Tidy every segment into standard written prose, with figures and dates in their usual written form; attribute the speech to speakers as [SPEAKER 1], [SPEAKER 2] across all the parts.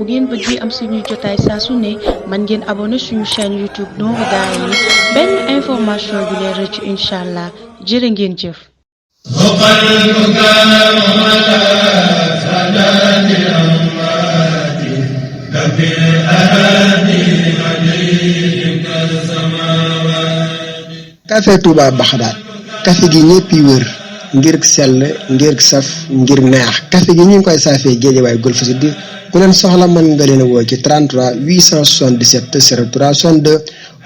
[SPEAKER 1] bu ngeen bëggee am suñuy jotaay saa su ne man ngeen abonné suñu chaîne YouTube Nourou Darayni benn information du leen rëcc incha allah jërë ngeen jëf.
[SPEAKER 2] café Touba Baxdaad café gi ñëpp yi wër ngir sell ngir saf ngir neex café gi ñu ngi koy saafee Géejawaay Golf Sud ku leen soxla mën nga leen a woo ci 33 877 03 62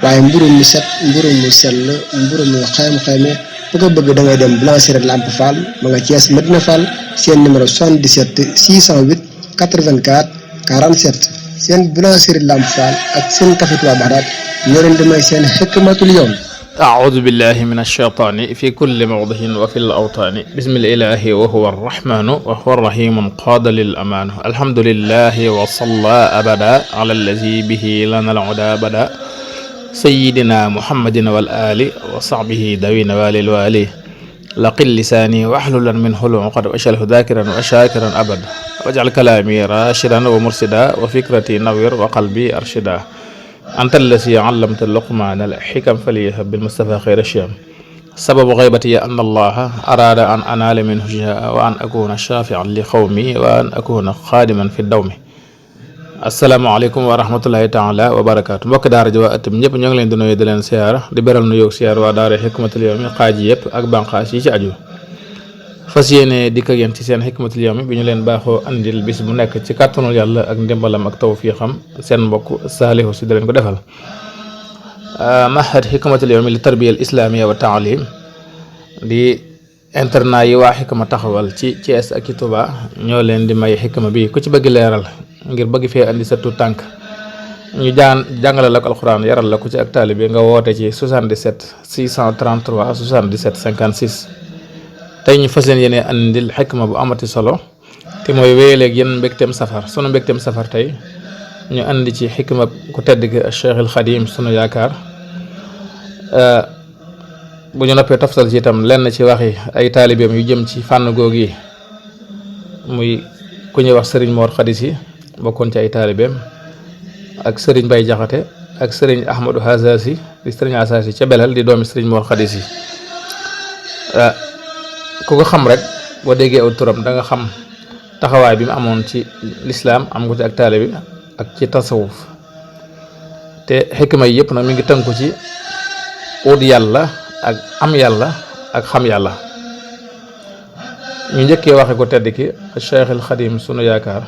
[SPEAKER 2] waaye mburu mu set mburu mu sell mburu mu xayma bu ko bëgg da ngay dem Boulangerie Lamp Fall ma nga Thiès Medina Fall seen numéro 77 608 84 47 seen Boulangerie Lamp Fall ak seen café Touba Baxdaad ñoo leen di may seen xikmatul yawm.
[SPEAKER 3] أعوذ بالله من الشيطان في كل موضع وفي الأوطان بسم الإله وهو الرحمن وهو الرحيم قاد للأمان الحمد لله وصلى أبدا على الذي به لنا العدا بدا سيدنا محمد والآل وصحبه ذوي نوال الوالي لقل لساني واحللا منه العقد وأجعله ذاكرا وشاكرا أبدا واجعل كلامي راشدا ومرشدا وفكرتي نوير وقلبي أرشدا أنت الذي علمت اللقمان الحكم فليهب بالمصطفى خير الشيم سبب غيبتي أن الله أراد أن أنال منه جاء وأن أكون شافعا لقومي وأن أكون خادما في الدوم asalaamaaleykum wa rahmatullahi taala wa barakaatu mbokk daara ji waa ëttam ñëpp ñoo ngi leen di nuyu di leen siyaara di beral nu yoog siyaar waa daara xikmatul yawmi xaaj yëpp ak banqaas yi ci aju fas yéene dikk ak yéen ci seen xikmatul yawmi bi ñu leen baaxoo andil bis bu nekk ci kàttanul yàlla ak ndimbalam ak tawfiixam seen mbokk saalihu si di leen ko defal mahad xikmatul yawmi li tarbiya al islamiya wa taalim di internat yi waa xikma taxawal ci Thiès ak ci Touba ñoo leen di may xikma bi ku ci bëgg leeral ngir bëgg fee andi sa tuut tànk ñu jàngale la ko alxuraan yaral la ko ci ak taalibe nga woote ci 77 633 77 56 tey ñu fas yéene andil xikma bu amati solo te mooy wéyaleeg yéen mbégteem safar sunu mbégteem safar tey ñu andi ci xikma ku tedd gi Cheikh al Xadim sunu yaakaar bu ñu noppee toftal ci itam lenn ci waxi ay taalibeem yu jëm ci fànn googu yi muy ku ñuy wax Serigne Mor Khadisi bokkoon ci ay taalibeem ak Serigne Bay Jaxate ak Serigne Ahmadou Hasasi di Serigne Hasasi ca Belal di doomi Serigne Mor Khadisi ku ko xam rek boo déggee aw turam da nga xam taxawaay bi mu amoon ci lislaam am ko ci ak taalibe ak ci tasawuf te xikma yi yëpp nag mi ngi tënku ci ut yàlla ak am yàlla ak xam yàlla ñu njëkkee waxe ko tedd ki Cheikh al Xadim sunu yaakaar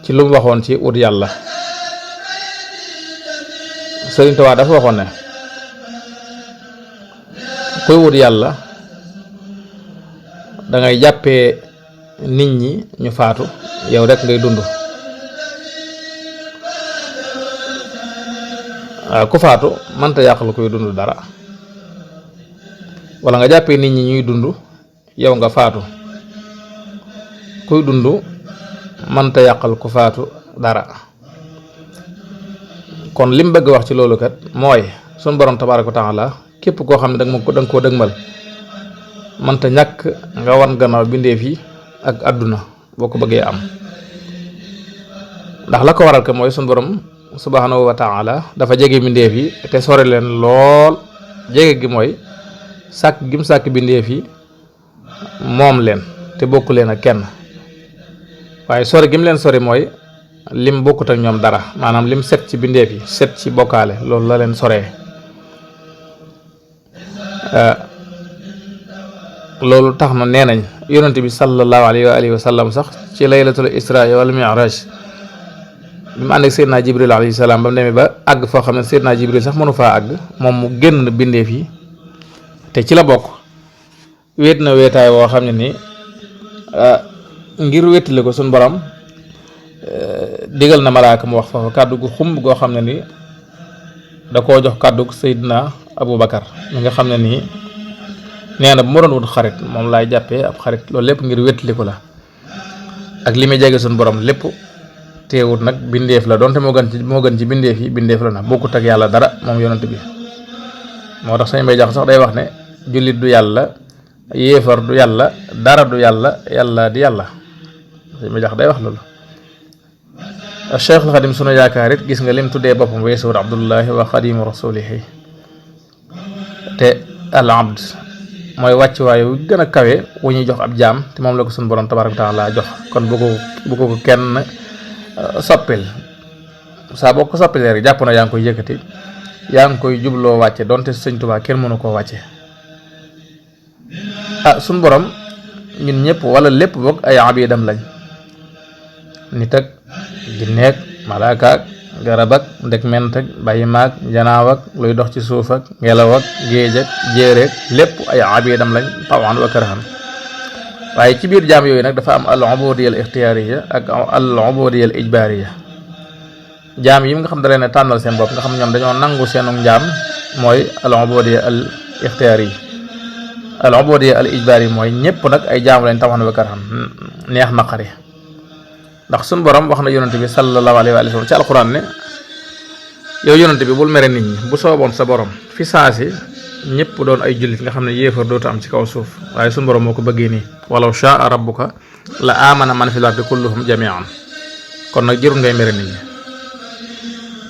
[SPEAKER 3] ci lu mu waxoon ci ut yàlla Sëriñ Tuubaa dafa waxoon ne kuy ut yàlla da ngay jàppee nit ñi ñu faatu yow rek ngay dund waaw ku faatu mënta yàqal kuy dund dara wala nga jàppee nit ñi ñuy dund yow nga faatu kuy dund mënta yàqal ku faatu dara kon lim bëgg wax ci loolu kat mooy sun borom tabaaraka wa taala képp koo xam ne danga koo dëgmal mënta ñàkk nga wan gannaaw bindeef yi ak àdduna boo ko bëggee am ndax la ko waral ko mooy sun borom subhaanahu wa taala dafa jege bindeef yi te sore leen lool jege gi mooy sàkk gim sàkk bindeef yi moom leen te bokku leen ak kenn waaye sori gim leen sori mooy lim bokkut ak ñoom dara maanaam lim set ci bindeef yi set ci bokkaale loolu la leen soree loolu tax na nee nañ yonent bi sallallahu alayhi wa sallam sax ci laylatul isra wal mi'raj bi mu ànd ak Seydina Jibril alayhi salaam ba mu demee ba àgg foo xam ne Seydina Jibril sax mënu faa àgg moom mu génn bindeef yi te ci la bokk wéet na wéetaay woo xam ne nii ngir wéttali ko suñ borom digal na malaaka mu wax foofu kàddu gu xumb goo xam ne nii da koo jox kàddu Seydina Abu Bakar mi nga xam ne nii nee na bu ma doon wut xarit moom laay jàppee ab xarit loolu lépp ngir wéttali ko la ak li muy jege suñ borom lépp teewut nag bindeef la donte moo gën ci bindeef yi bindeef la nag bokkut ak yàlla dara moom yonent bi moo tax sañ bay jax sax day wax ne jullit du yàlla yéefar du yàlla dara du yàlla yàlla di yàlla sañ bay jax day wax loolu Cheikhul Xadim sunu yaakaar it gis nga lim tuddee boppam weesuwut abdullahi wa xadimu rasulihi te al abd mooy wàccuwaay wu gën a kawe wu ñuy jox ab jaam te moom la ko sunu borom tabaraka taala jox kon bu ko kenn soppil saa boo ko soppilee rek jàpp na yaa ngi koy yëkkati yaa ngi koy jubloo wàcce donte sëñ Tuubaa kenn mënu koo wàcce sunu borom ñun ñëpp wala lépp boog ay abidam lañ nit ak jinneeg malaaka ak garab ak ndeg ment ak bàyyi maag janaaw ak luy dox ci suuf ak ngelaw ak géej ak jéeréeg lépp ay abidam lañ tawan wa karahan waaye ci biir jaam yooyu nag dafa am al ubudiyya al ixtiyaariya ak al ubudiyya al ijbaariya jaam yi nga xam da leen a tànnal seen bopp nga xam ñoom dañoo nangu seenu njaam mooy al ubudiyya al ixtiyaariya al ubudiyya al ijbaariya mooy ñëpp nag ay jaam lañ tawan wa karahan neex naqari ndax suñ borom wax na yonante bi sallallahu alayhi wa sallam ci alquran ne yow yonante bi bul mere nit ñi bu sooboon sa borom fi saasi ñëpp doon ay jullit nga xam ne yéefar dootu am ci kaw suuf waaye suñ borom moo ko bëggee nii walaw shaa rabbuka la amana man fil ardi kulluhum jami'an kon nag jërul ngay mere nit ñi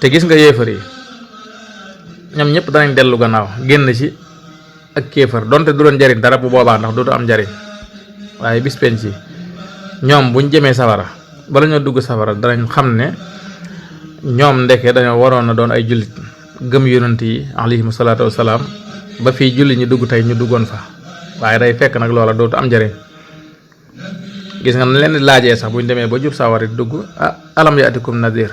[SPEAKER 3] te gis nga yéefar yi ñoom ñëpp danañ dellu gannaaw génn ci ak kéefar donte du doon njariñ dara bu boobaa ndax dootu am njariñ waaye bis penc ci ñoom buñ jëmee safara bala ñoo dugg safara danañ xam ne ñoom ndeke dañoo waroon a doon ay jullit gëm yonent yi alayhimu salaatu wasalaam ba fii jullit ñi dugg tey ñu duggoon fa waaye day fekk nag loola dootu am njariñ gis nga leen di laajee sax buñ demee ba jub sawara dugg alam yaatikum nadir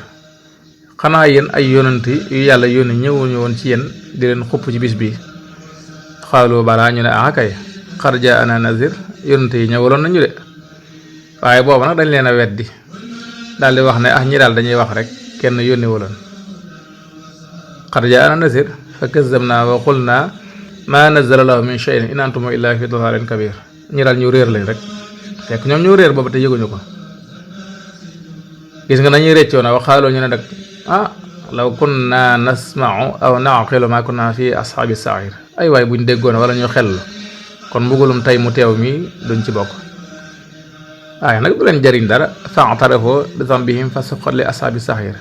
[SPEAKER 3] xanaa yéen ay yonent yu yàlla yónni ñëwuñu woon ci yéen di leen xupp ci bis bi xaalu balaa ñu ne kay xad jaana nadir yonent yi ñëwaloon nañu de waaye boobu nag dañ leen a weddi daal di wax ne ñi daal dañuy wax rek kenn yónni wuloon qad jaana nasir fa kazzabna wa qulna ma nazzala lahu min shay'in in antum illa fi dalalin kabir ñi daal ñu réer lañ rek fekk ñoom ñu réer boobu te yëguñu ko gis nga nañuy réccoo na waxaaloo ñu ne nag law kunna nasma'u aw na'qilu ma kunna fi ashabi sa'ir ay waay buñ déggoon wala ñu xel kon mbugulum tey mu teew mi duñ ci bokk waaye nag du leen jariñ dara fa'tarafu bi dhanbihim fa suqqan li ashabi sa'ir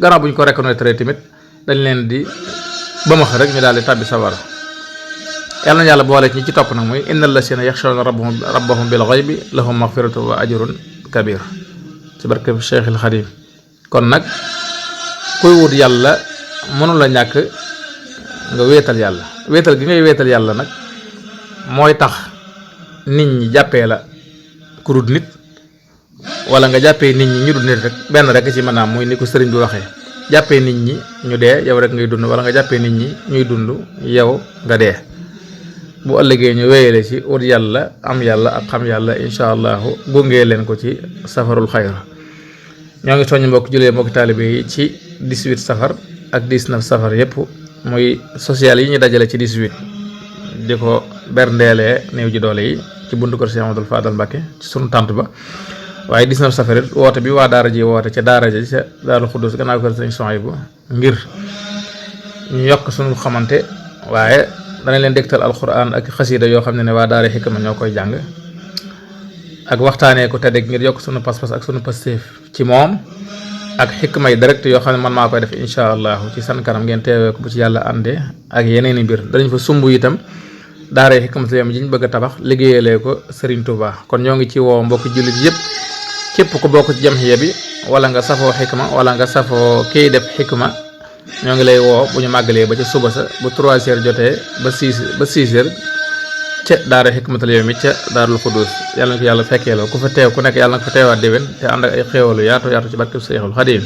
[SPEAKER 3] gannaaw buñ ko reconnaître tamit dañ leen di ba ma rek ñu daal di tàbbi sawara yàlla na yàlla boole ñi ci topp nag muy innal lazina yaxshawna rabbahum bil ghaybi lahum maghfiratun wa ajrun kabir ci barke Cheikhul Khadim kon nag kuy wut yàlla mënu la ñàkk nga wéetal yàlla wéetal gi ngay wéetal yàlla nag mooy tax nit ñi jàppee la kurut nit wala nga jàppee nit ñi ñu dul nit rek benn rek ci maanaam muy ni ko sëriñ bi waxee jàppee nit ñi ñu dee yow rek ngay dund wala nga jàppee nit ñi ñuy dund yow nga dee bu ëllëgee ñu wéyale ci ut yàlla am yàlla ak xam yàlla incha allahu gungee leen ko ci safarul xayr ñoo ngi soññ mbokk julee mbokk taalibe yi ci 18 safar ak 19 safar yépp muy social yi ñu dajale ci 18 di ko berndeelee néew ji doole yi ci buntu kër Cheikh Amadou Fadal Mbacké ci sunu tànt ba waaye 19 safar it woote bi waa daara ji woote ca daara ji ca Daarul Xuddus gannaaw kër Sëñ Souhaïbou ngir ñu yokk sunu xamante waaye danañ leen dégtal alquran ak xasiida yoo xam ne waa daara Hikma ñoo koy jàng ak waxtaanee ko te dégg ngir yokk sunu pas-pas ak sunu pasteef ci moom ak xikma yi direct yoo xam ne man maa koy def incha allahu ci san kanam ngeen teewee ko bu ci yàlla àndee ak yeneen i mbir danañ fa sumb itam daara Hikmatul Yawmi ji ñu bëgg a tabax liggéeyalee ko Serigne Touba kon ñoo ngi ci woo mbokki jullit yëpp képp ku bokk ci jamhiya bi wala nga safoo xikma wala nga safoo kiy def xikma ñoo ngi lay woo bu ñu màggalee ba ca suba sa bu 3 heures jotee ba 6 heures ca daara Hikmatul Yawmi ca Daarul Xuddus yàlla na ko yàlla fekkee la ku fa teew ku nekk yàlla na ko fa teewaat déwén te ànd ak ay xéewalu yaatu yaatu ci barkeb Seexul Xadiim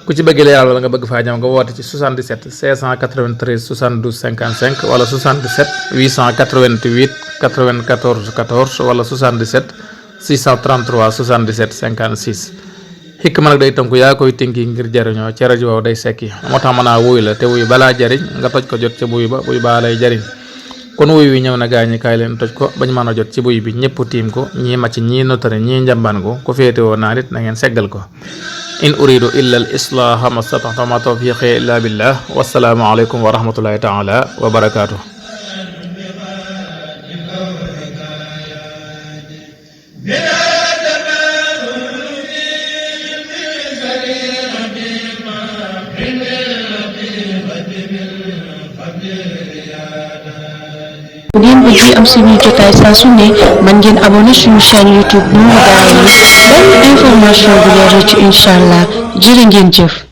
[SPEAKER 3] ku ci bëgg leeral wala nga bëgg faa ñëw nga woote ci 77 693 72 55 wala 77 888 94 14 wala 77 633 77 56 xikma nag day tënku yaa koy tënki ngir jariñoo ci rajo waaw day sekki moo tax mën a wuy la te wuy balaa jariñ nga toj ko jot ca buy ba buy baa lay jariñ kon wuy wi ñëw na gaañi kaay leen toj ko bañ mën a jot ci buy bi ñëpp tiim ko ñii màcc ñii notari ñii njambaan ko ku féetewoo naa nit na ngeen seggal ko in uridu illa al islaha mastata'tu ma tawfiqi illa billah wassalaamu aleykum wa rahmatullahi taala wa barakaatuh
[SPEAKER 1] bu ngeen bëgg am suñuy jotaay saa su ne man ngeen abonné suñu chaîne YouTube Nourou Darayni benn information bu leer ci incha allah jërë ngeen jëf.